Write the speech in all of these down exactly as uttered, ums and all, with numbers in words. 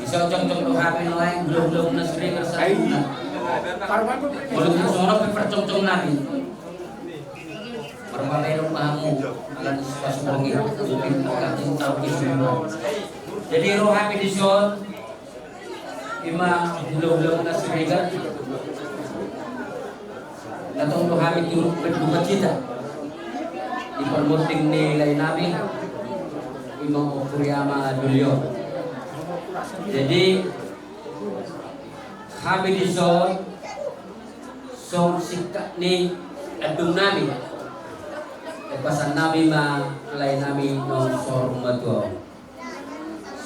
Bisa jongjong do hami nuaeng hulahula na Siregar saluhutna. Molo tung songon on pe parjongjong nami. Marpamedo ma hamu ala ni sipasuang i. Jadi ro hami dison. Ima hulahula na Siregar. Datang tu hami turut berduka cita di parmonding ni lae nami, ima Ompu Riama Dulio. Jadi hami dison songon singkat ni andung nami, pasan nami ma lae nami naung saur matua on.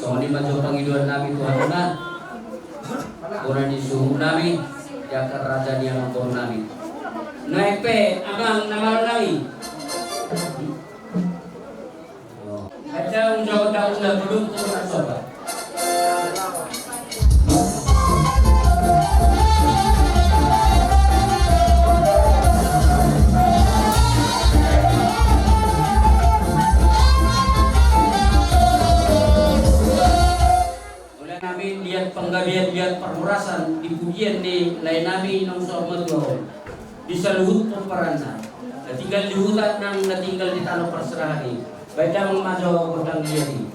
Songon i ma jo pangidoan nami tu hamuna, bona ni suhut nami, di angka raja ni amangboru nami. Nuaeng pe amang na malo nami. Ada unjau daun na bulung tu na soba. Molo nami liat panggabean, liat parhorasan di pujian ni lae nami naung saur matua on di saluhut pomparanna, na tinggal di huta nang na tinggal di tano parserahan i. Baen damang ma jo gondang liat i.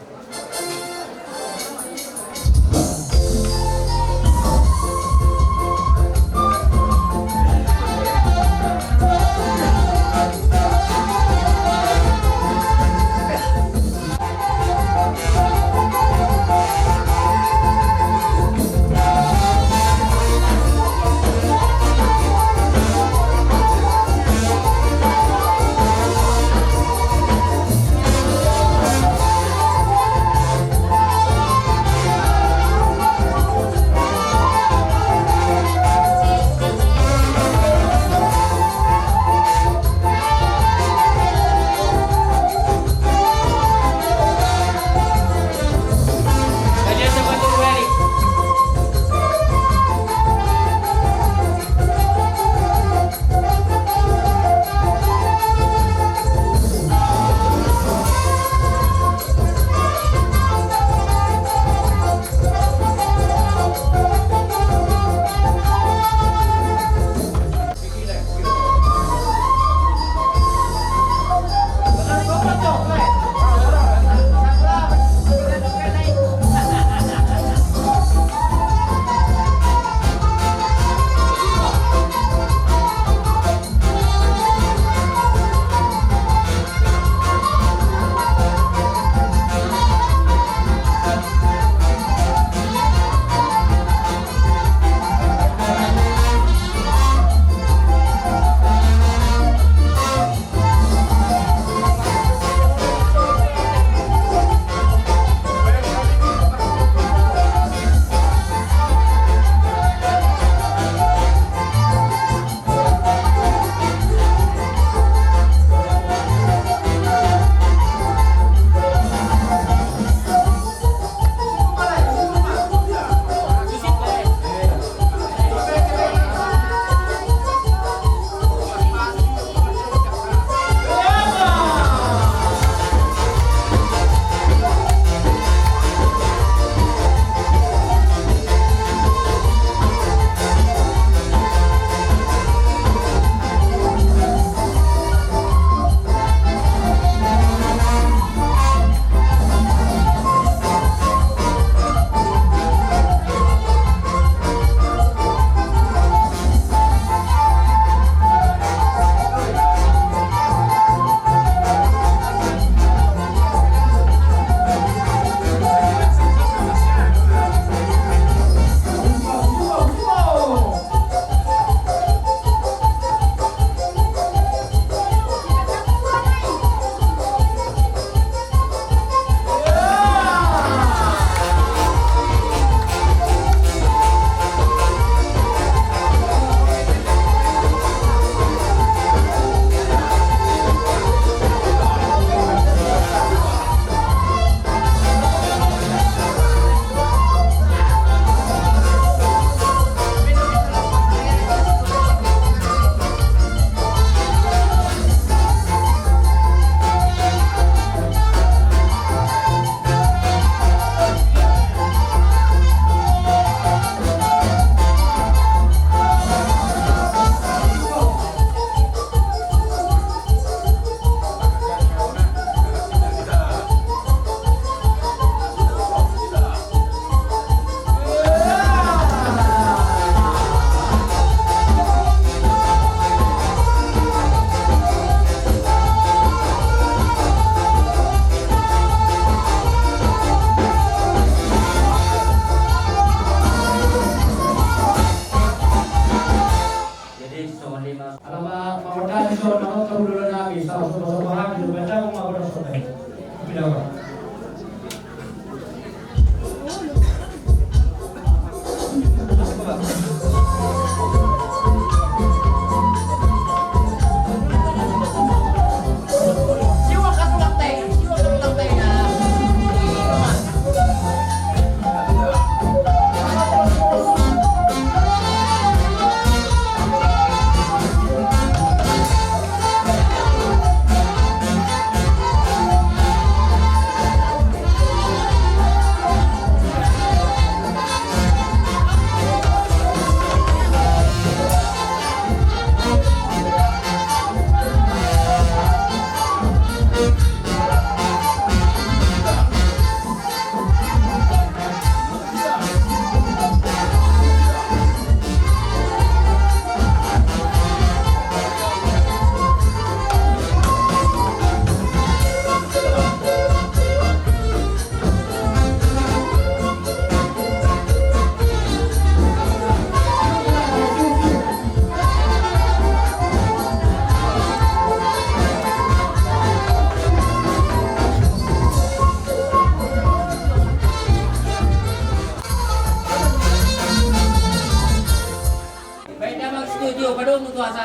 Dia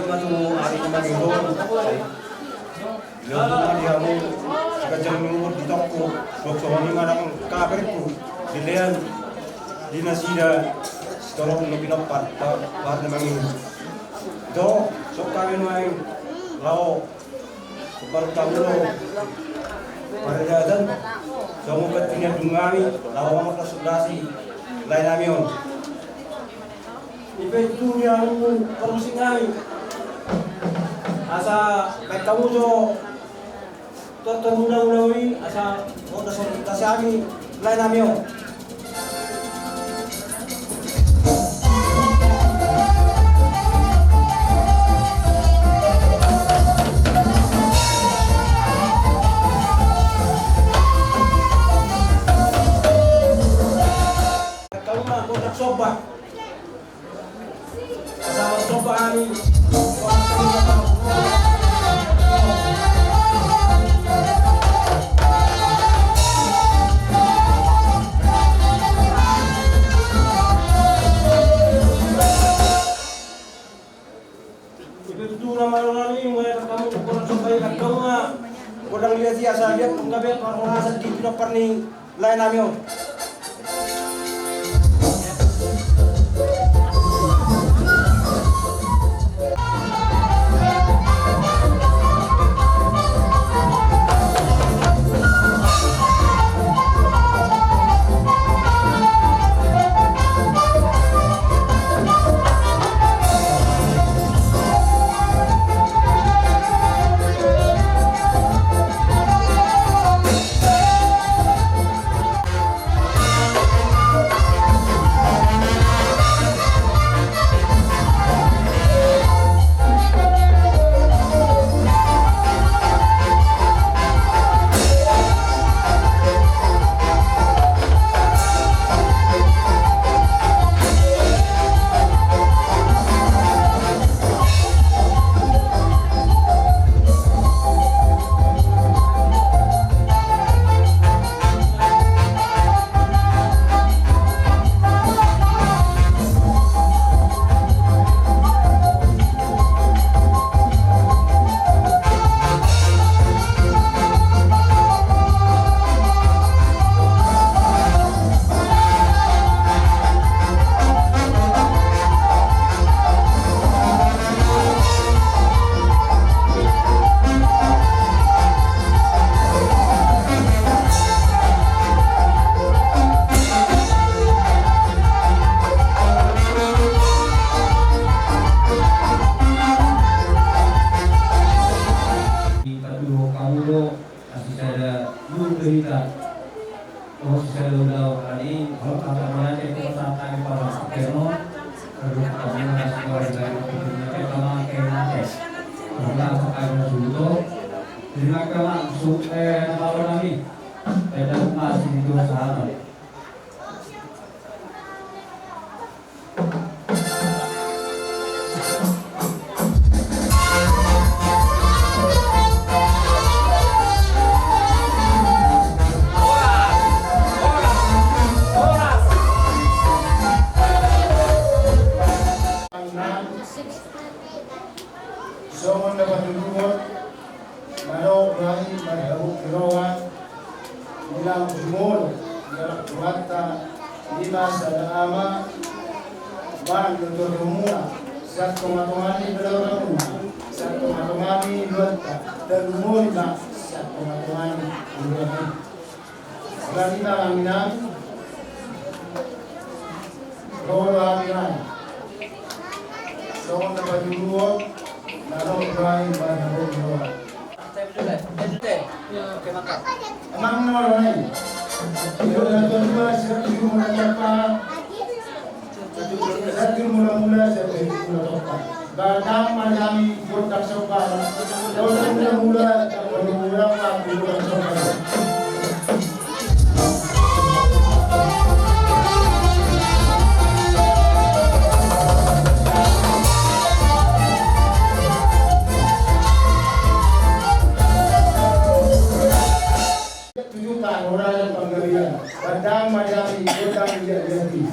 ma tu ari na mangihol. Ia tu ma di hamu, siganjang ni umur di tongku, dok songon i ma nang kaperku, dilean di nasida sitorop na pinompar, pa-, pahat na mangihol. Ito, songon hami nuaeng laho, paruta ulo, paredatan, songon hami laho mamordas-ordasi lae nami on. Dipaihut tu di hamu parmusik nami. Asa baen hamu jo tonton muna-muna i, asa mamordas-ordasi hami lae nami on. Baen hamu ma gondang somba. Asa somba hami. Ipe tutu na marorang i, mulai rekamu kurang somba i, rekamu ma. Gondang liat i asa liat pun gabe parhorasan di pinompar ni lae nami on. Di patuduhon hamu do, asa sada nunga do hita. Oh, sada ulaon ni, oh, kata melihat itu kata kami pada akhirnya, terus kamu nasi keluarga itu punya kita makan nanti. Karena apa kami sudah, terima kasih langsung, eh, baru kami. Kita masih di dua saat. Songon na patuduhon, manang roha i marhabot ni roha, bilang jumolo di anak Tuhanta, i ma sada ama, manang do toromuna, sian tonga-tonga ni balaroramuna, sian tonga-tonga ni luatta, tarlumobi ma sian tonga-tonga ni luatta. Alani ma hami nang ro do hami nang songon na patuduhon, na ro do hami bahen habot ni roha. Emang na ro nai. Ia na tua-tua sian ujung mula tompa. Sian ujung mula-mula sian ujung mula tompa. Gadang ma di hami gondang somba. Gondang mula-mula, gondang mula-mula, gondang somba. Tujuh tahun orang yang panggabean. Gadang ma di hami gondang liat-liat i.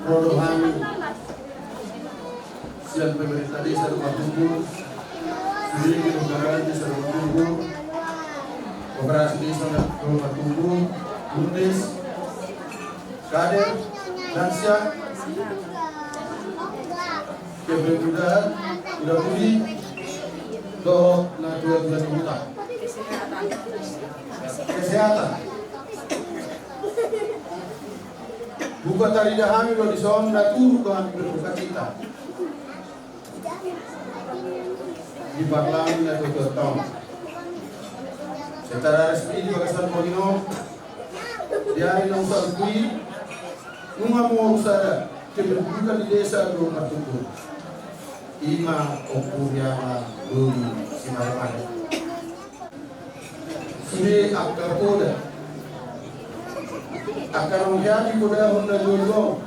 Ro do hami sian pemerintah desa Lumban Tumbul, sude di pemerintahan desa Lumban Tumbul, koperasi desa Lumban Tumbul, bumdes, kader, lansia, kepemuda, muda-mudi, dohot na tua-tua di huta. Kesehatan. Buka tarida hami do dison na turut do hami berdukacita di parlamen na tuatua on. Secara resmi di bagasan borngin on, di ari na usaluku i, nunga moru sada kependudukan di desa do martumbur. Ima Ompu Riama Doli Simarmata. Sude angka poda. Angka naung hea dipodahon na dua-dua on.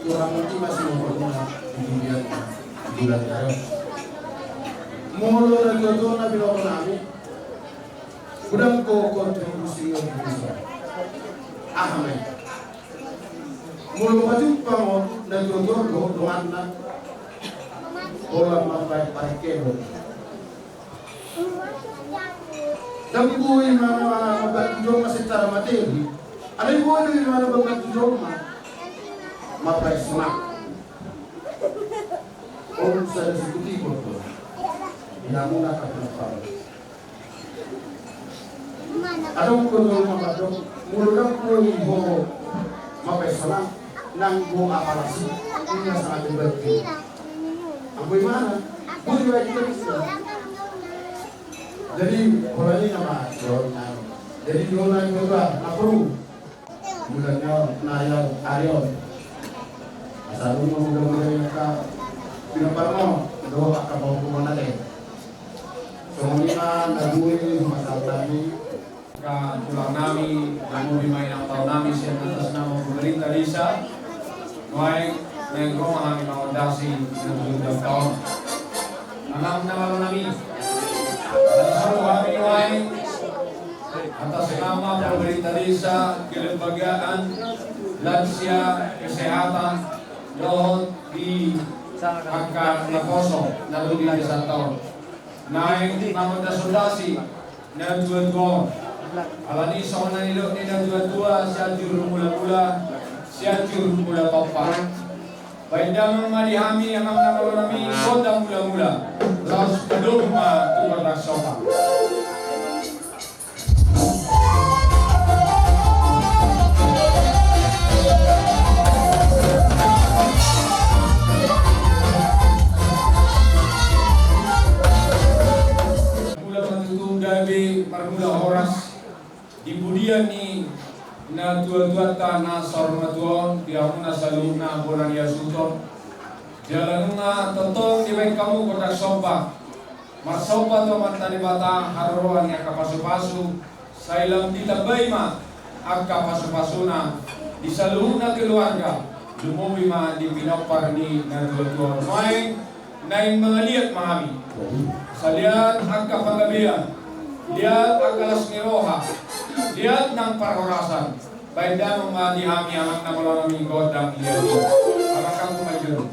Tuhan i ma sinoporna di dunia di bulan tarot. Molo na dua-dua na binoto nami. Godang ko kontribusi nga di bisa. Aha ma i. Molo pajumpang on na dua-dua on do donganna. Holan mambahen parengkelon. Ndang boi ma na mambantu jolma secara materi. Alai boi do i ma na mambantu jolma mambahen sonang. On sada sikuti boto. Di hamuna angka pinompar. Adong do jolma mandok, molo ndang boi ho mambahen sonang, nang do apalasi, ninna sangat berarti. Anggo i ma na, boi do i ma. Jadi, holan i nama, jolma. Jadi, jolma i ma na perlu. Bulan ni on, na i on, ari on. Asa dung ma muda-muda i angka pinompar on, dohot angka pahompungmuna ate. Songon i ma na boi pasahaton nami. Angka tulang nami, na boi ma inang taon nami sian atas nama pemerintah desa. Nuaeng, naeng ro ma hami mangondasi na tujuh belas taon. Anang na malo nami. Langsung hami nuaeng atas nama pemerintah desa, kelembagaan, lansia, kesehatan, dohot di angka naposo na lobi di desa taon. Naeng mangondasi-ondasi na tua-tua on. Alani songon na nidok ni na tua-tua, Sianjur Mula-mula, Sianjur Mula Tompa. Baen damang ma di hami, anang na malo nami, gondang mula-mula. Laos padomu ma tu gondang somba. Mula ma tutu gabe marmula horas. Di pudian ni na tua-tuanta na saur matua on, di hamuna saluhutna bona ni hasuhuton. Jala nunga tongtong dibaen hamu gondang somba. Marsomba tu Amanta Debata haroroan ni angka pasu-pasu, sai lam ditambai ma angka pasu-pasuna di saluhutna keluarga, lumobi ma di pinompar ni na tua-tua on. Nuaeng naeng mangaliat ma hami. Asa liat angka panggabean, liat angka las ni roha, liat nang parhorasan. Baen damang ma di hami, anang na malo nami, gondang liat i. Arahkan tu majon.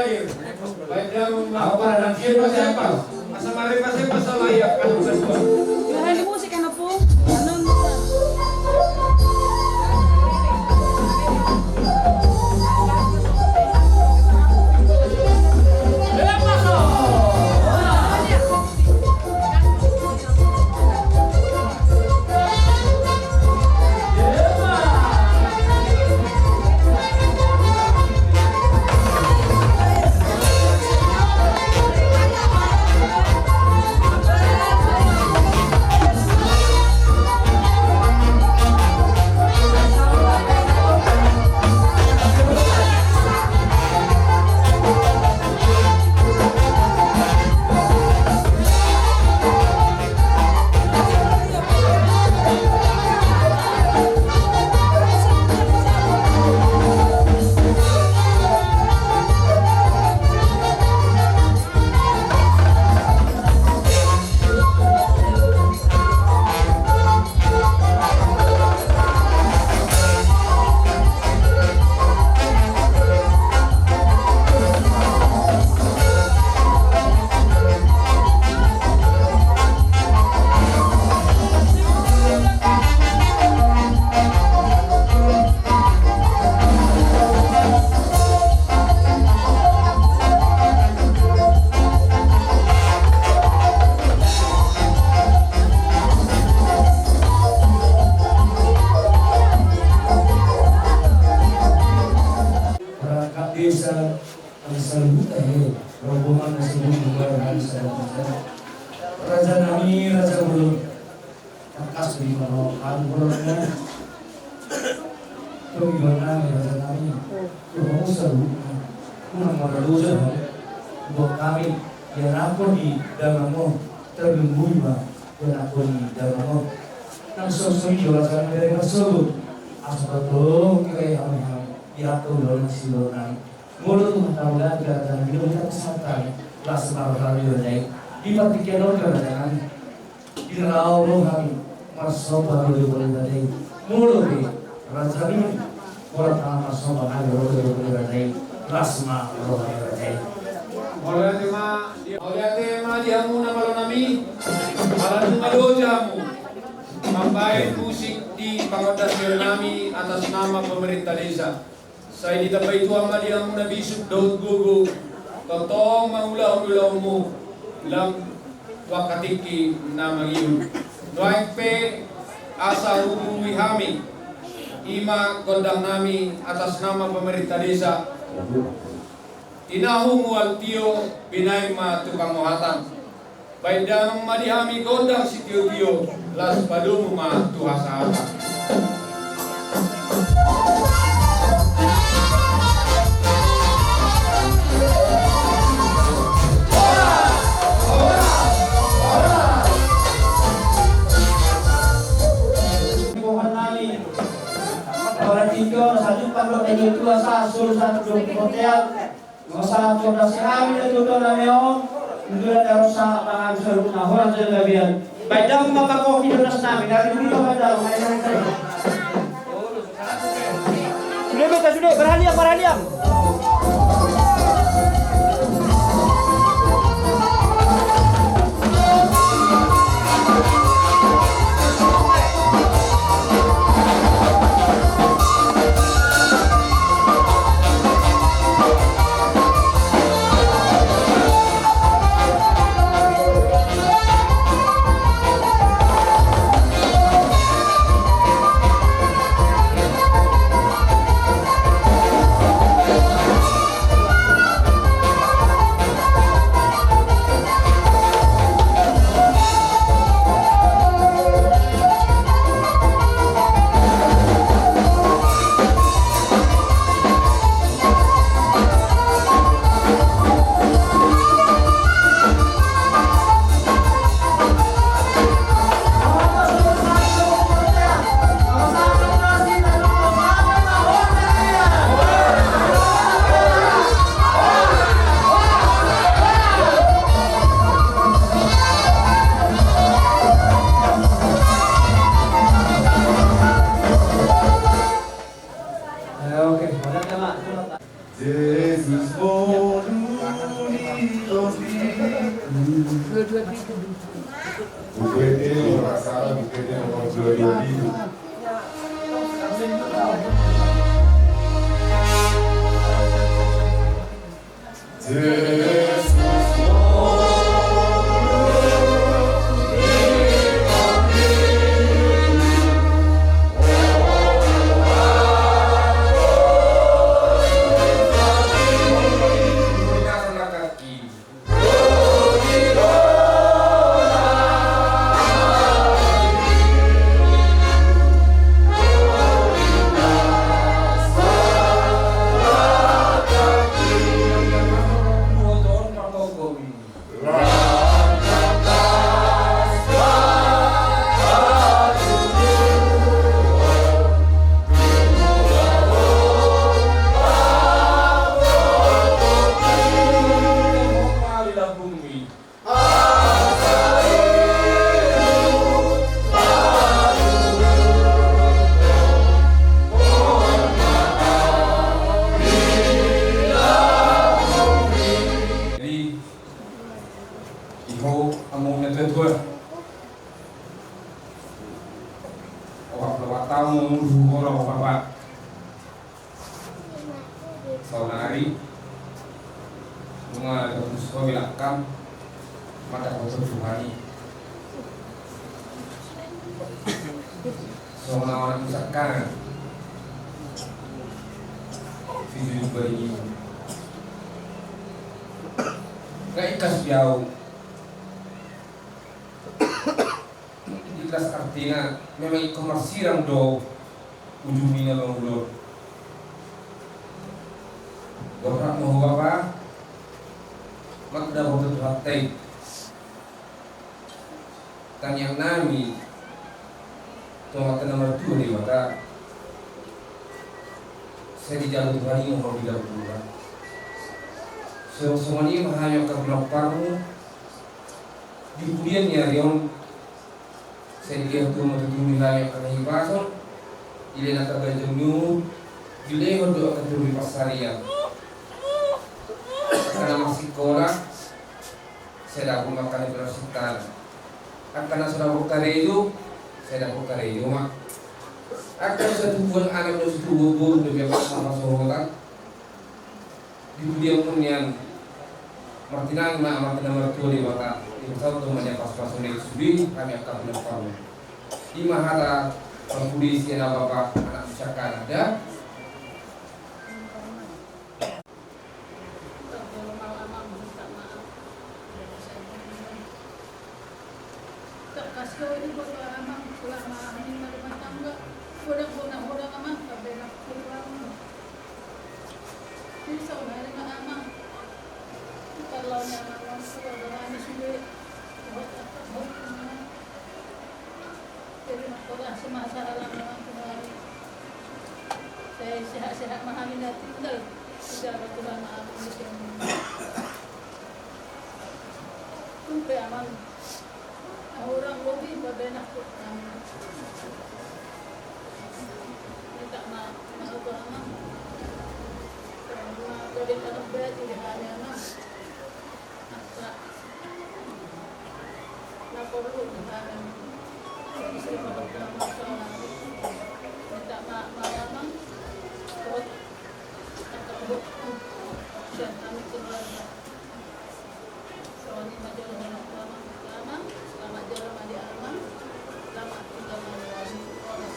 Apa, apa, apa? Asa maripasipasi layak, anu, kedua. Johan, musik, anu, pung. Anu, Perangkat desa, asa luhut, eh, rombongan na saluhut, rombongan na saluhut. Raja nami, raja bolon. Tangkas do i molo hami bolon na. Tong i bolon nami, raja nami. Tong i saluhutna. Unang mardosa hami. Buat hami, ianakhon ni damang on. Tarlumobi ma ianakhon ni damang on. Nang songon i do raja nami, bere marsogot. Asa tongtong i hami, hami. Ianakhon do na si bolon nami. Molo tung hata mauliate, raja nami, do hita pasahat hami. Las ma roha ni raja i. Di partingkian on, raja nami. Di na laho ro hami marsomba di dolok ni raja i. Molo pe raja nami, molo tung marsomba hami ro di dolok ni raja i, las ma roha ni raja i. Mauliate ma di, mauliate ma di hamu na malo nami. Ala nunga loja hamu mambahen musik di pangondansion nami atas nama pemerintah desa. Sai ditambai Tuhan ma di hamu na bisuk dohot gogo, tongtong mangulahon ulaonmu lam tu angka tingki na mangihut. Nuaeng pe asa hububuhi hami, i ma gondang nami atas nama pemerintah desa. Tinahu mual tio, binahen ma tu pangohatan. Baen damang ma di hami gondang sitiotio, laos padomu ma tu hasahatan. Bohan nami, pada tinggal sajumpang dohot tua, sasur satu dua hotel. Masa tu nasi hami na tutu nami on, tutu na darosa mangan saluhutna, horas jala gabe. Baen damang ma pakoki do nasi nami, dari dulu baen damang, baen damang. Sude, beta, sude, berhaliang, berhaliang. Dua-dua pintu. Buku ete, orang salah, buku ete nomor dua-dua pintu. Jadi, di ho amang na tuatua. Opat pulu opat taon umur ho, Bapa. Saonari nunga dapot ho, dilangkam, mandapothon Tuhan i. Songon anak musakanan. Video baring i. Nunga ikhlas di au. Ikhlas artina memang ingkon marsirang do ujung ni na mangulon. Borhat ma ho, Bapa, mandapothon Tuhanta i. Tangiang nami tu Amanta na martua Debata, sai dijalo Tuhan i ma ho di dalam rumah. Songon i ma hami angka pinomparmu di pudian ni ari on. Sai dilehon Tuhan ma tutu di hami angka na hipason, dilehon angka ganjang ni umur, dilehon do angka toru ni pansarian. Angka na marsikola, sai dapot ma angka na pinarsinta. Angka na so dapot karejo, sai dapot karejo ma. Angka na so tubuan anak dohot so tubuan boru dope angka na marhasohotan. Di pudian on nian, martinangi ma Amanta na martua Debata, dipasaut ma nian pasupasu na i sude hami angka pinomparmu. I ma hata parpudi sian au, Bapa, anak musakanan da. Tangkas do i, Bapa, Amang, selama hami marumah tangga, godang do na godang, Amang, tabenak keluarga. Jadi saonari ma, Amang, tarlaon ni Amang on, keluarga nami sude dohot angka dohot, Amang. Jadi mangkola semasa alam, Amang, saonari. Sai sehat-sehat ma hami na tinggal, dijalo Tuhan ma, Amang, di sini. Tung pe, Amang, na hurang lobi babenak tu hami. Minta maaf, maaf, Amang. Karena gabe tanggung jawab di hami, Amang. Angka na porlu di hami, Amang. Jadi, saya mohon maaf, Amang. Minta maaf, Amang. Buat angka buat sian hami keluarga. Songon i ma jolo, Amang, Amang, selamat jolo ma di Amang, selamat tinggal ma di Amang.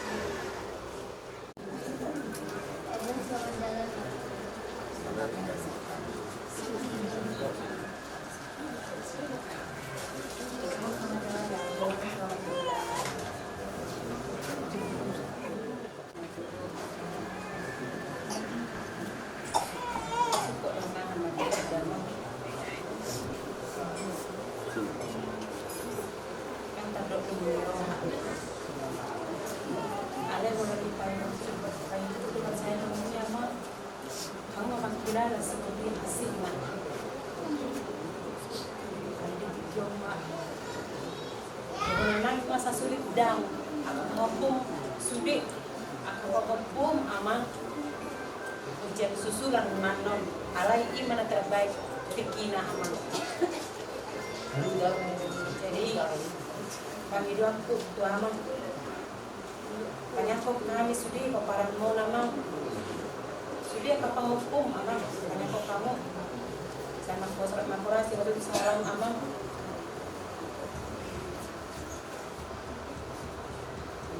Alai molo dipaingot, dipaingot tu Tuhan, saya namanya mah, kamu memang kilala seperti asing lah. Kalau di video mah, mengenai masa sulit dan apa hukum sulit. Angka pahompu, Amang, Jam susulan manon, alai ima na terbaik tingkina, Amang. Jadi, pangidoanku tu Amang, panyangkop hami sude pomparanmuna, Amang. Sude angka pahompum, Amang, panyangkop hamu. Sai mangkorasi, mangkorasi mangkorasi, Amang.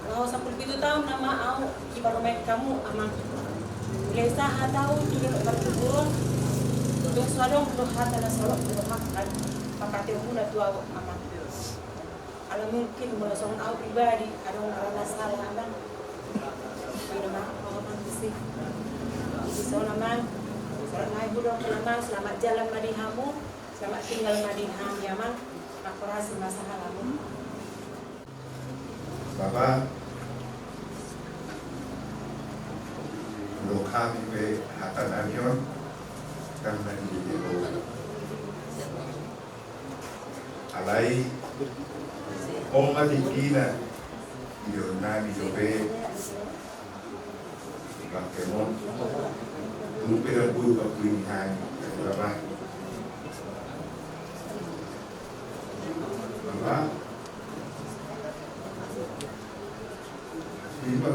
Laho sampulu pitu taon nama au diparumaen hamu, Amang. Mulai sahat au tu dolok partuburon, tung so adong do hata na solot di rohangku, papateomuna tu au, Amang. Ala mungkin molo songon au pribadi adong na sala, Amang. Ino ma, Amang, tusi. Tusi songon, Amang. Songon nai hudok, Amang, selamat jalan ma di hamu, selamat tinggal ma di hami, Amang. Mangkorasi ma sahalakmu. Bapa, dok hami pe hata nami on, kan na di Jahowa. Alai on ma tingkina, idaon nami dope. Bangkemon. Tung pe dang boi pakuling hami, Bapa. Bapa. Ima.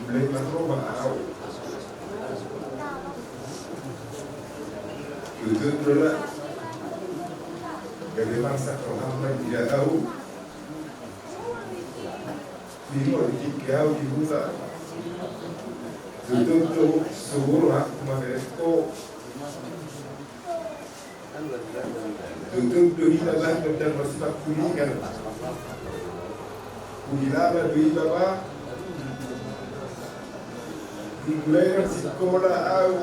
Mulai marroha au. Tutu dola. Gabe marsak roham ma dia au. Ima di tingki au di huta. Tutu do sugur aku mamerek ho. Tutu do hita bah, dang marsipakulingan. Huhilala do hita bah. Dimulai marsikola au.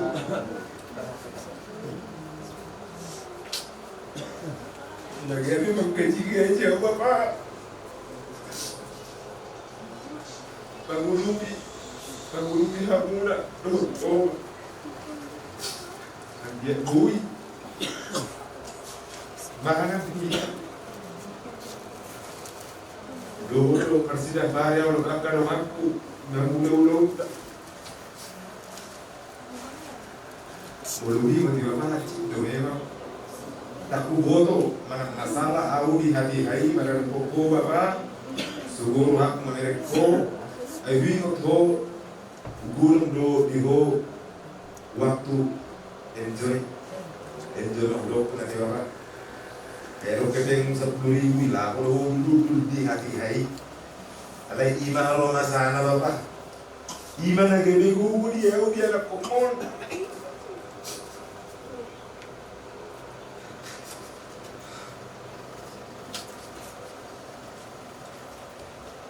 Na gabe mangkaji-kaji au, Bapa. Pangulupi, pangulupi hamuna dohot ho. Anggiat boi manang tingki. Dohot do marsidabaria olo angka donganku na mula ulaonta. Molo di mati Bapa, hansit do memang. Dang huboto manang na sala au di hatiha i maradophon ho, Bapa. Sugur aku mamerek ho. Ai huingot ho, godang do di ho waktu enjoy. Enjoy ma hudok na, Bapa. Ai adong hepeng sampulu ribu i, laho do ho duldul di hatiha i. Alai ima ro masana, Bapa. Ima na gabe gogo di au di anakhonmon.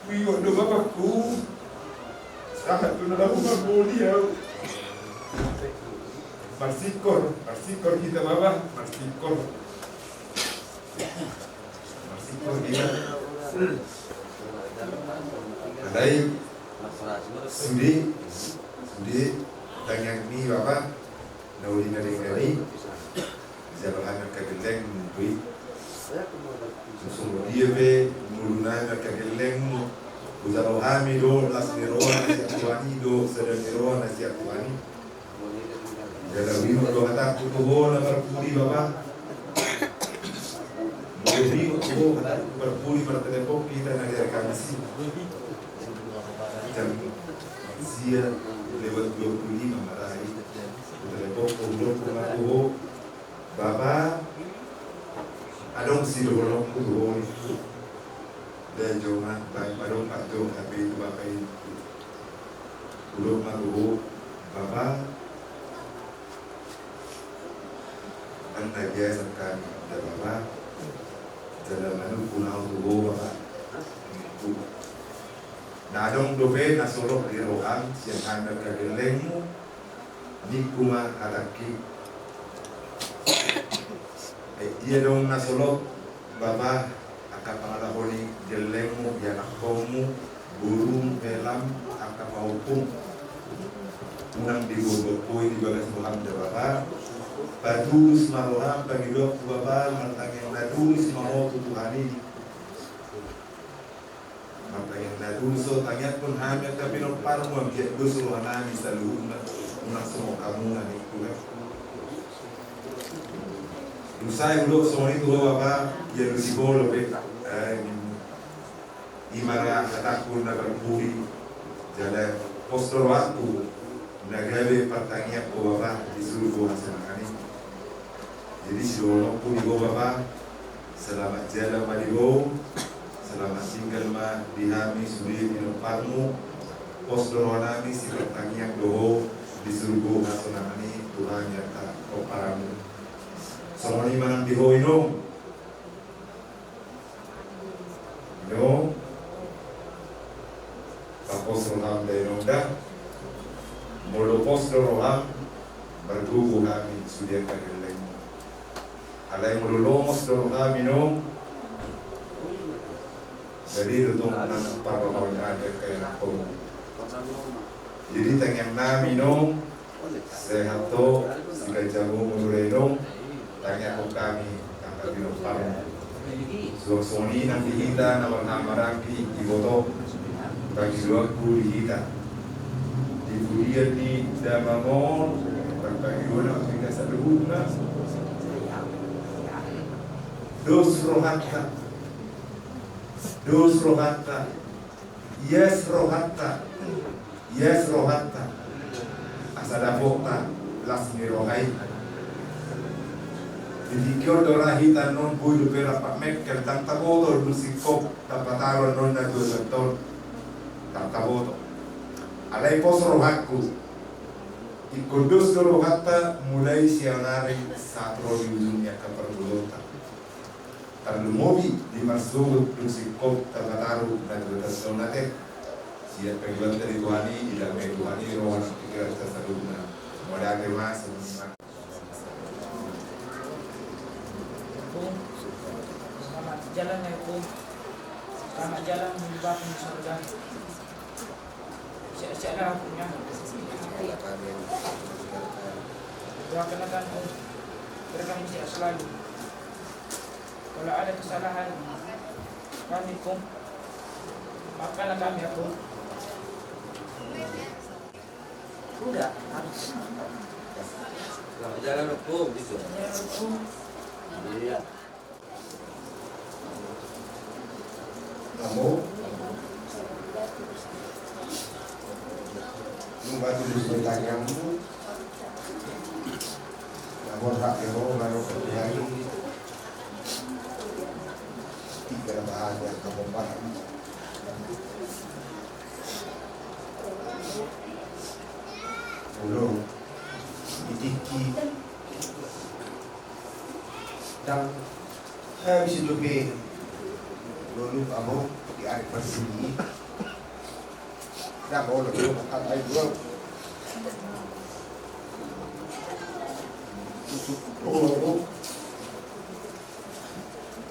Huingot do, Bapangku, sahat tu na laho mamboli au. Marsingkor, marsingkor hita, Bapa, marsingkor. Marsingkor hita. Alai sude, sude tangiang ni, Bapa, na uli na denggan i, dijalo hami angka gellengmu i. Songon dia pe ngolu nami angka gellengmu, hujalo hami do las ni roha na sian Tuhan i dohot sada ni roha na sian Tuhan i. Jala huingot do hatangku tu ho na parpudi, Bapa. Molo huingot tu ho hatangku parpudi, martelepon hita na di ari Kamis i. Jam sia lewat dua puluh lima matahari. Hutelepon ho, hudok ma tu ho, Bapa, adong sidohononku tu ho, ningku. Dang jongjong, baen ma do, dang jongjong hape tu Bapa i, ningku. Hudok ma tu ho, Bapa, ndang na biasa hami da, Bapa. Jala manungkun au tu ho, Bapa, ningku. Na adong dope na solot di roham sian hami angka gellengmu, ningku ma hatangki. Ai dia do na solot, Bapa, angka pangalaho ni gellengmu, ianakhonmu, borum, helam, angka pahompum. Unang diboto ho i di bagas roham da, Bapa. Patulus ma roham, pangidoanku, Bapa, martangiang na tulus ma ho tu Tuhan i. Tangiang na tuso, tangiangkon hami angka pinomparmu, anggiat dos rohanami saluhutna, unang songon hamu na ningku. Dung sae hudok songon i tu ho Bapa, ia dos i ho dope. Eh, i ma ra hatangku na parpudi, jala pos do rohangku na gabe partangiang ho Bapa di surgo hasonangan i. Jadi sidohononku di ho Bapa, selamat jalan ma di ho, selamat tinggal ma di hami sude pinomparmu, pos do rohanami sipartangiang do ho di surgo hasonangan i tu hami angka pomparanmu. Songon i ma nang di ho inong. Inong, tapos roham da inong da. Molo pos do roham, margogo hami sude angka gellengmu. Alai molo lomos do roham inong, jadi do tong nang parrohaon ate kaya nang ho. Jadi tangiangnami inong, sehat ho, siganjang umur inong, tangianghon hami angka pinomparmu. Suang songon i nang di hita na marhahamaranggi, iboto, pangidoanku di hita. Di pudian ni damang on, pangidoan hita saluhutna. Dos rohanta. Dos rohanta. Ias rohanta. Ias rohanta. Asa dapotta las ni roha i. Di tingki on do ra hita annon boi dope rap mekkel, ndang taboto dung singkop tapataru annon na dua jam on. Ndang taboto. Alai pos rohangku. Ingkon dos do rohanta mulai sian ari sahat ro di ujung ni angka parngoluonta. Tarlumobi di marsogot dung singkop tapataru na dua jam on ate. Sian pangidoanta di Tuhan i, didame Tuhan i roha nang pingkiranta saluhutna. Mauliate ma songon i ma. Selamat jalan ya, Bung. Selamat jalan menuju Bapa di surga. Sehat-sehat lah, Bung, ya. Doakan akan, Bung. Berikan sehat selalu. Kalau ada kesalahan kami, Bung, maafkanlah kami ya, Bung. Udah, habis. Selamat jalan, Bung, gitu. Selamat jalan, Bung. Iya. Ambo, nunga tudos do tangiangmu. Na borhat do ho, na ro di hami. Tiga bahagia kamu paham. Ulo, di tingki. Ndang habis dope lolo ambo di ari parjolo i. Ndang olo do mangkatai do. Tusuk olo.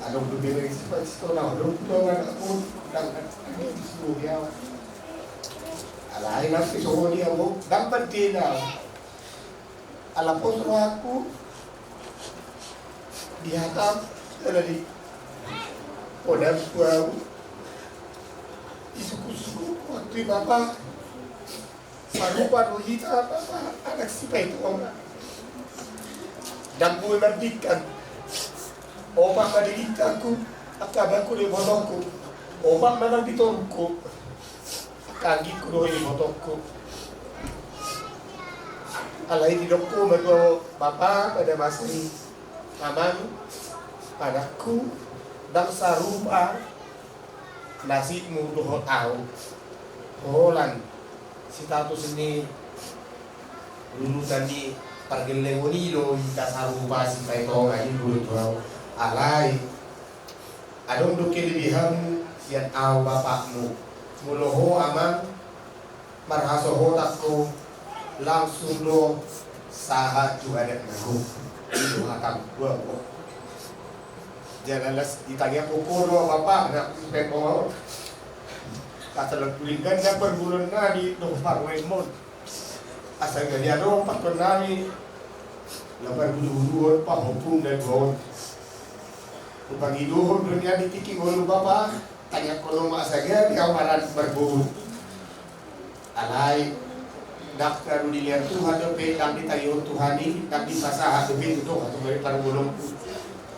Adong dope lagi sifat sitona olo do mangkatai. Ndang habis dope au. Alai nang pe songon i ambo ndang pande na. Ala pos rohangku di hatam, ala di podam tu au. Disukusuku waktu i Bapa. Sarupa do hita Bapa, anak si Paetongan. Ndang boi mardingkan. Opat ma di lintangku, angka abangku dohot ibotongku. Opat ma nang di torungku. Angka anggingku dohot ibotongku. Alai didok ho ma tu au Bapa pada masa i, Amang, anakku, ndang sarupa nasibmu dohot au. Holan sitatus ni urusan ni pargellengon i do hita sarupa si Paetongan i do tu au. Alai adong do kelebihanmu sian au bapakmu. Molo ho amang marhasohotan ho langsung do sahat tu adat na gok. I do hatangku. Jala las ditangiangkon ho do bapa na si Paetongan on. Asa lam tu denggan na pargulon nami dohot parmaenmon. Asa gabe adong paton nami na parbudubuduhon pahompum na dua on. Hupangidohon do nian di tingki ngolu bapa. Tangiangkon ma sadia di ahu maranak marboru. Alai ndang taru dilehon Tuhan dope, ndang ditangihon Tuhan i, ndang dipasahat dope tu Tuhan tu bani parngoluonku.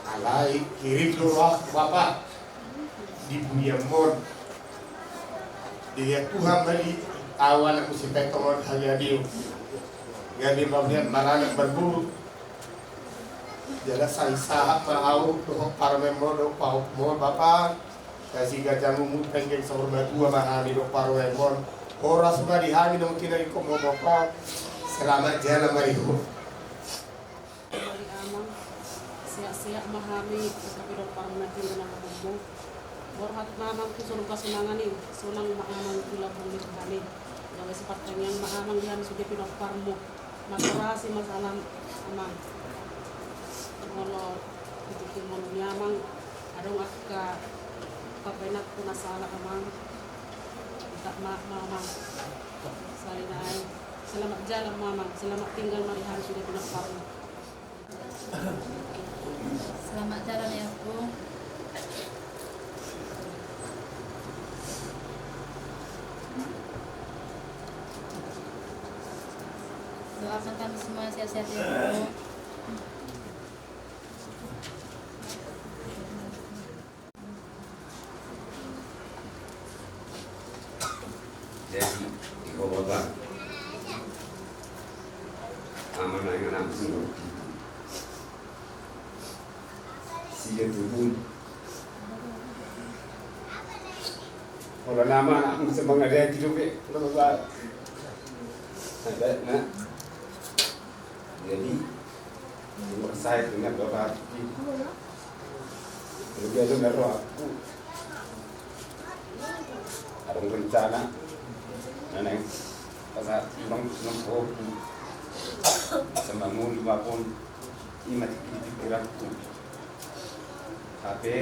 Alai hirim do rohangku Bapa di pudianmon. Dilehon Tuhan ma di ahu anakmu Sipetong on hagabeon. Gabe ma hurian maranak marboru. Jala sai sahat ma ahu dohot parumaenmon dohot pahompuon Bapa. Sai sigajangunmu penggeng saur matua ma hami dohot parumaenmon. Horas ma di hami naung tinadingkonmu Bapa. Selamat jalan ma di ho. Mari Amang, sehat-sehat ma hami, tapi dohot parumaen na tinggal na hami. Borhat ma Amang tu surga sonangan i, sonang ma Amang tu lambung ni Tuhan i. Gabe sipartangiang ma Amang di hami sude pinomparmu. Makorasi ma salam Amang. Molo di tingki ngolu ni Amang adong angka pambaenanku na sala Amang, minta maaf ma Amang. Sahali nai selamat jalan ma Amang, selamat tinggal ma di hami sude pinomparmu. Selamat jalan ya, Bung. Doakan kami semua sehat-sehat ya, Bung. Jadi, di ho Bapa, Amang, naeng anakmu si Rocky. Sia tubu. Holan Amang, anakmu si mangadati dope, Bapa. Ada, Nak. Jadi, Umur saya dengan bapak. Jadi ada naro aku. Ada rencana. Nah, neng. Pas aku bilang, bilang, oh, sama mau lima pun. Ima di pikiranku. Hape,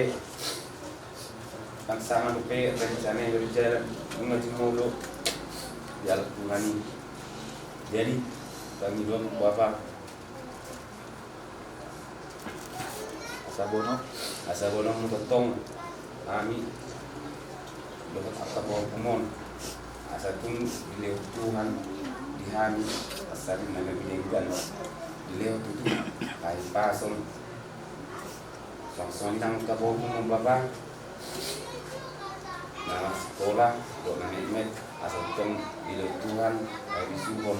tang sama dope rencana yang berjalan. Ima jumolo. Ya Tuhan ini. Jadi, kami doang Bapak. Asa bonom, asa bonom tongtong hami dohot angka pahompu on. Asa tung dilehon Tuhan di hami, asa di nami binenggan dilehon tutu hahipason. Songon i nang angka pahompu on Bapa. Na sikola, dohot na metmet, asa tong dilehon Tuhan habisuhon.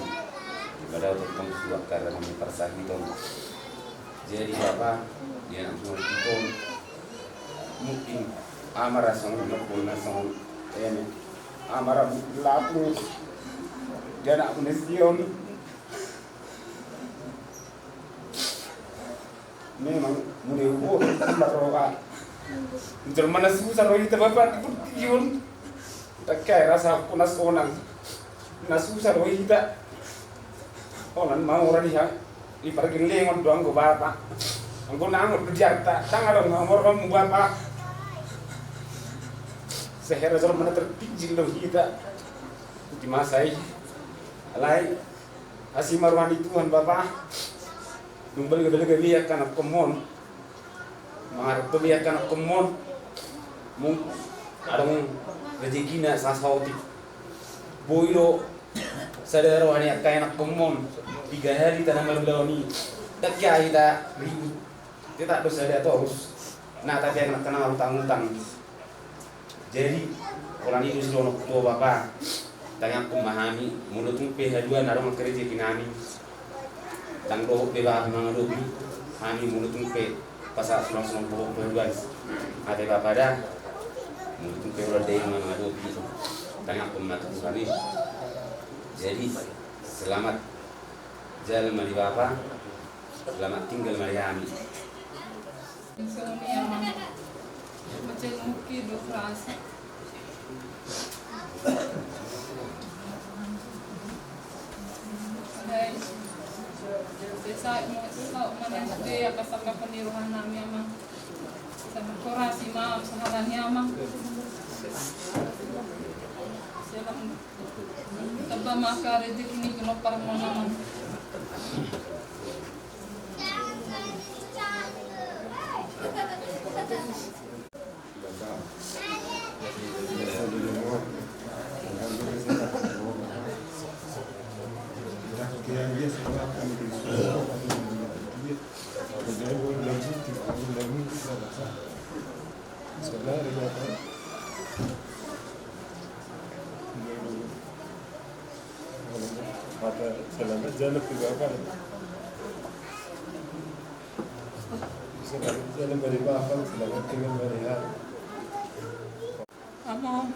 Di pada tong tu angka na parsahiton. Jadi Bapa, di anak tua kita on, mungkin amang ra songon na songon eme. Amang ra mungkin lapu. Di anak tua sion. Memang mune ubo marroha. Jolma na susah ro hita Bapa di portibi on. Takkea rasa aku na sonang. Na susah ro hita. Holan mangora di ha. Di pargellengon do anggo Bapa. Anggo na anggo do di arta. Tang adong na mangora mu Bapa. Sehera jolma na terpijil do hita. Di masa i. Alai. Asi ma roha ni Tuhan Bapa. Dung balga-balga be angka anakkonmon. Mangarap be angka anakkonmon. Mung adong rejekina sasaotik. Boi do sada roha ni angka anakkonmon. Tiga hari tanah malu lawan i. Takkea hita ribut. Tetap do sada torus. Nah, tapi angka na utang-utang. Jadi, holan i do sidohonon tu ho Bapa, tangiangkon ma hami, molo tung pe haduan adong angka rejeki nami, ndang dohot be Bapa mangadopi, hami molo tung pe pasahat sulang-sulang dohot pe haduan, ate Bapa da, molo tung pe holan dainang mangadopi, tangiangkon ma tu hami. Jadi, selamat jalan ma di Bapa, selamat tinggal ma di hami. Insomnia, Mama. Macam mungkin dua rasa. Hai. Saya mau tahu mana yang dia akan sampai peniruan nami, Mama. Sama korasi, Mama, saharan, Mama. Salam. Tamba ma angka rejeki ni pinomparmon, Amang. Jalan ke belakang. Selamat jalan balik belakang, selamat tinggal balik hari. Amang,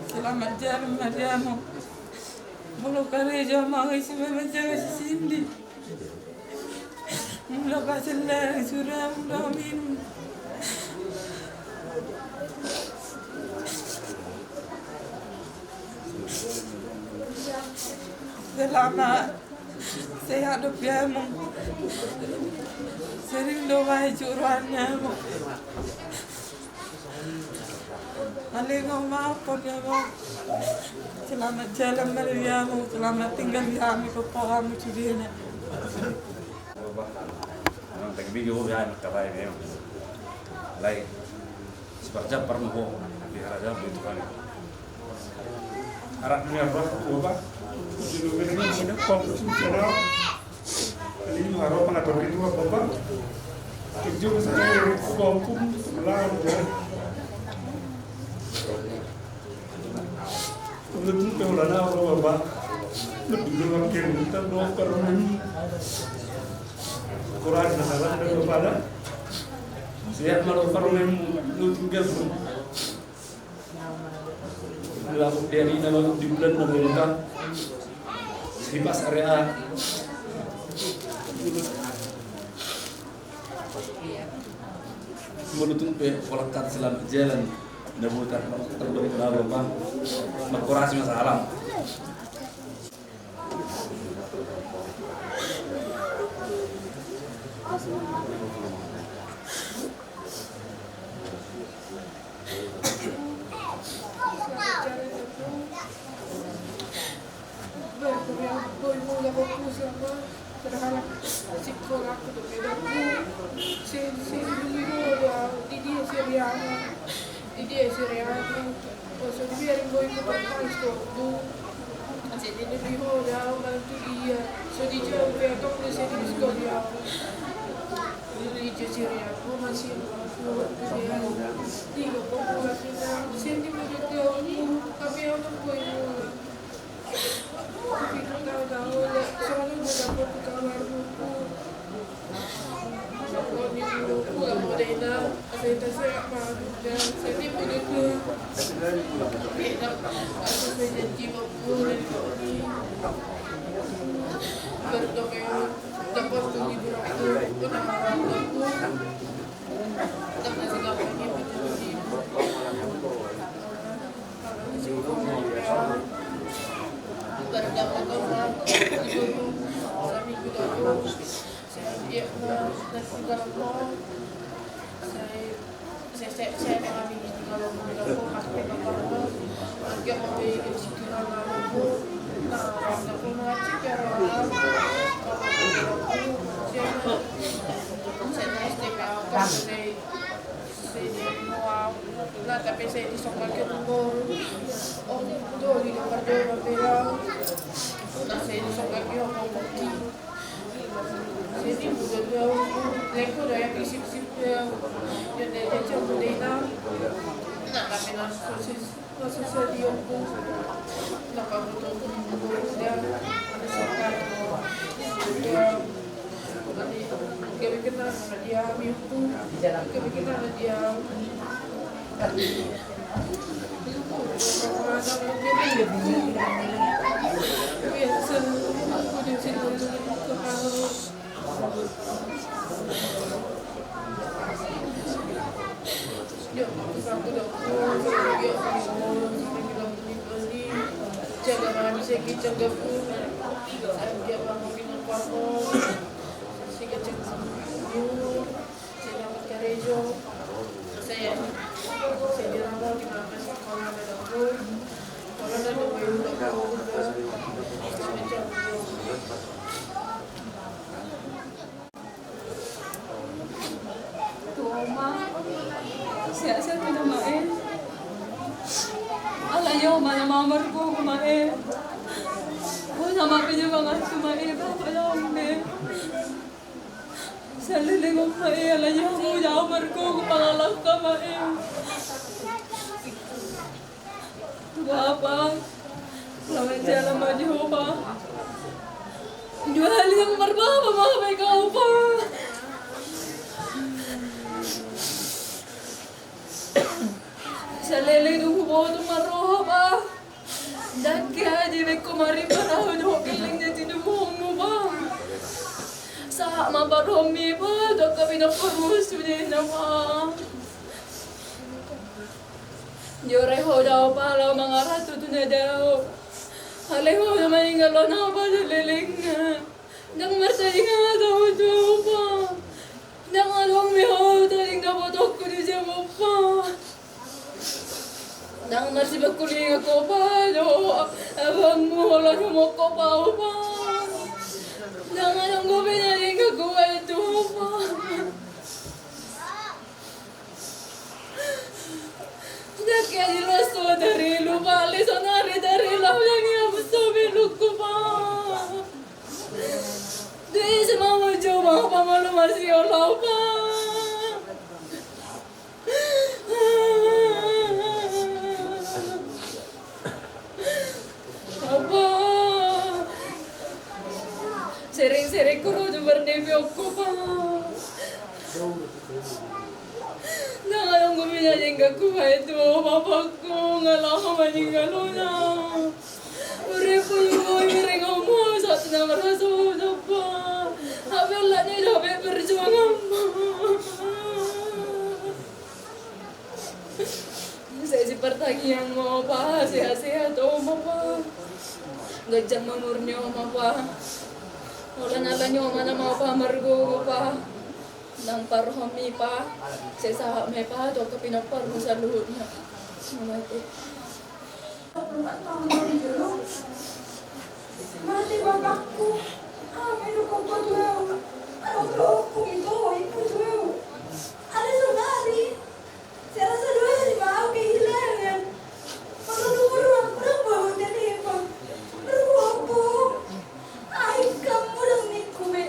selamat jalan ma di amang. Molo karejo amang, isi ma manjaga si Sindi. Mula pasilari sudah mula minum. Selamat. Sehat dope amang. Sering do bahen joroanna amang. Alai nga maafon ya amang. Selamat jalan ma di amang. Selamat tinggal di hami papa hamu sudena. Memang tak video ya, kabai memang. Alai. Siparjampar ma ho di harajaon ni Tuhan. Arak ni arwah ho ba. Ini ho ba. Kerja besar ho ba. Udah tu pe holan na ho ba. Lebih dulu makin kita dokter. Kurang masalah ada kepala. Sehat ma dokter, memang lu tinggal. Lagu dari nama di bulan November. Di pas area. Molo tung pe holan kan selamat jalan. Na buta terbaik na apa? Makorasi masalah. Berkuliah, boy, mula fokus sama terhadap sekolah aku tuh beda. Saya, saya dulu itu udah di dia serial, di dia serial. Ose dibiarin boy ku pakai stop tu. Ose di lebih ho da orang tu dia. So di jauh dia tong di sini di sekolah dia. Di jauh dia. Aku masih aku dia. Tiga pokok masih dah. Sini mau dia tahu. Tapi aku boy ku. Nah, tapi saya disongkak ke umur. Oh, itu di depan dia udah bilang. Nah, saya disongkak ke umur. Jadi, udah dia, dia udah yang isip-isip dia. Dia, dia, dia, dia, dia, nah, tapi nah, sosis. Masa sadia ku, na paboto ku, dia, ada sokat, dia, gabe kenal sama dia, miuku, gabe kenal sama dia. Biasa, aku di sini, aku tahu. Tu oma, sehat-sehat ma i ma e. Alai oma na ma margogo ma e. Ho na ma pe jo mangantu ma e, bapa na on be. Saleleng on ma e, alai ho na ma margogo mangalangka ma e. Bapa, selamat jalan ma di ho ba. Dua hali na marbaba ma be kau, Pa. Saleleng do huboto marroha, Pa. Ndang hea dibaen ho marimbar ahu dohot gelleng na tinubuhonmu, Pa. Sahat ma parrohami, Pa, tu angka pinompar sudena, Pa. Diorai ho do ahu, Pa, laho mangalangka tu na dao. Alai ho do maninggalhon ahu, Pa, salelengna. Ndang martadingan ahu tu ahu, Pa. Ndang adong be ho tading dapotonku di jabu, Pa. Ndang marsipangkulingan ho, Pa, dohot abangmu holan humongkop ahu, Pa. Ndang adong dope na denggan hubaen tu ho, Pa. Ndang hea diloas ho tarilu, Pa, alai saonari tarilu ndang hea be so belungku, Pa. Di ise ma molo jo, Pa, pamalumasi ho ahu, Pa. Apa? Sereng-sereng ku ro tu parnebionku, Pa. Ndang adong dope na denggan hubaen tu ho, Bapakku, nga laho maninggalhon ahu. Uripku i, mireng ahu ma sahat tu na marhasohotan, Pa. Hape olat ni dope perjuanganmu. Sai sipartangiang ma ho, Pa, sehat-sehat ho ma, Pa. Ganjang ma umur ni ho ma, Pa. Holan ala ni ho ma na ma, Pa, margogo, Pa. Nang parrohami, Pa. Sai sahat ma i, Pa, tu angka pinomparmu saluhutna. Mauliate. Mate bapakku. Aha ma didok ho tu ahu? Adong do ompung ito, ito tu ahu. Alai saonari, sai rasa do ari ma ahu kehilangan. Molo dung ro ahu, ndang be ahu telepon. Ro ho, Ompung. Aha ingkon mudar ningku be.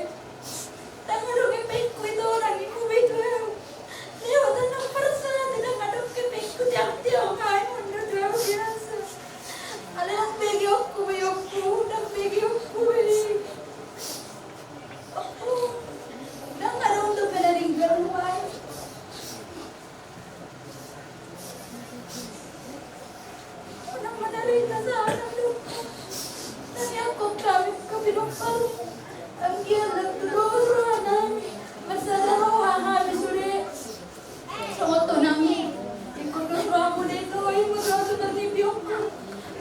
Ndang adong epengku ito, ndang ningku be tu ahu. Lewat ndang parsada, ndang adong epengku, tiang-tiang ma i mundur tu ahu biasa. Alai ndang begeonku be, Ompung, ndang begeonku be. Ompung, ndang adong dope na denggan hubaen. Unang mandarita sahat do. Tangiangkon hami angka pinomparmu. Anggiat ndang tudos rohanami. Marsada roha hami sude. Songon tu nami. Ingkon dos rohamu do ito, imo do tu parnebionku.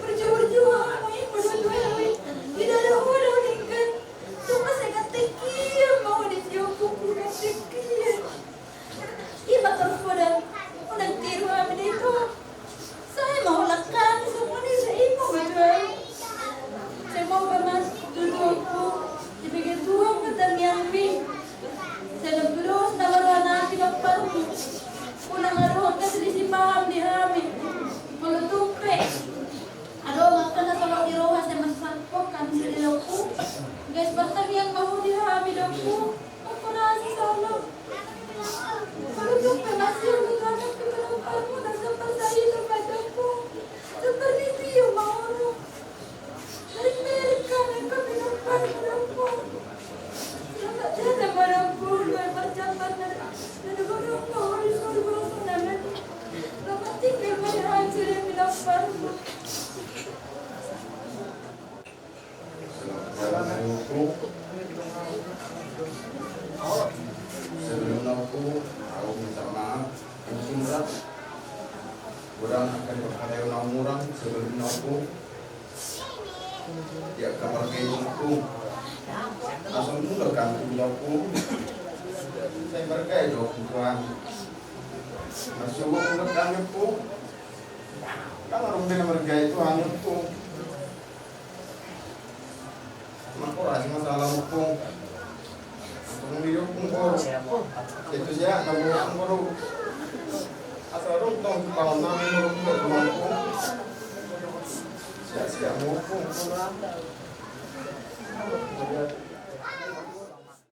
Burju-burju rohamu, imo do tu ahu. Tidak ada ho do denggan. Cuma sai ganteng hian ma ho di tingki, ganteng hian. Ima torus podan, unang tiru hami do ito. Sai ma holan hami songon i, sai imo ma tu ahu. Sai ma ho ma tutu, Ompung, dibege Tuhan ma tangiangmi. Sai ndang tudos nama roha ni pinomparmu. Unang adong angka selisih paham di hami. Molo tung pe adong angka na solot di roha, sai marsangkok hami sude, Ompung. Gais, partangiang ma ho di hami, Ompung. Ampun, asi salah. Molo tung pe masih adong angka pinomparmu na sabar sai tu ma, Ompung. Sabar ni tio ma ho. Mereng-mereng hami angka pinomparmu, Ompung. Selamat datang, Ompung, tu parjambar na, na dohonon ho di surgo, Ompung. Selamat tinggal ma hami sude pinomparmu. Sebelumna, Ompung, ahu minta maaf. Ompung, godang angka di parhataion na hurang sebelumna, Ompung. Di angka marga i, Ompung. Asa mula kan tu, Ompung. Sai marga i do, Ompung. Masuk mula kan, Ompung. Kan adong be na marga i tu, Ompung. Mangkorasi masalah, Ompung. Ompung, di Ompung, Ompung. Itu sia, na Ompung, Ompung. Asal adong tong, kawan nami, Ompung, Ompung. Sia-sia, Ompung.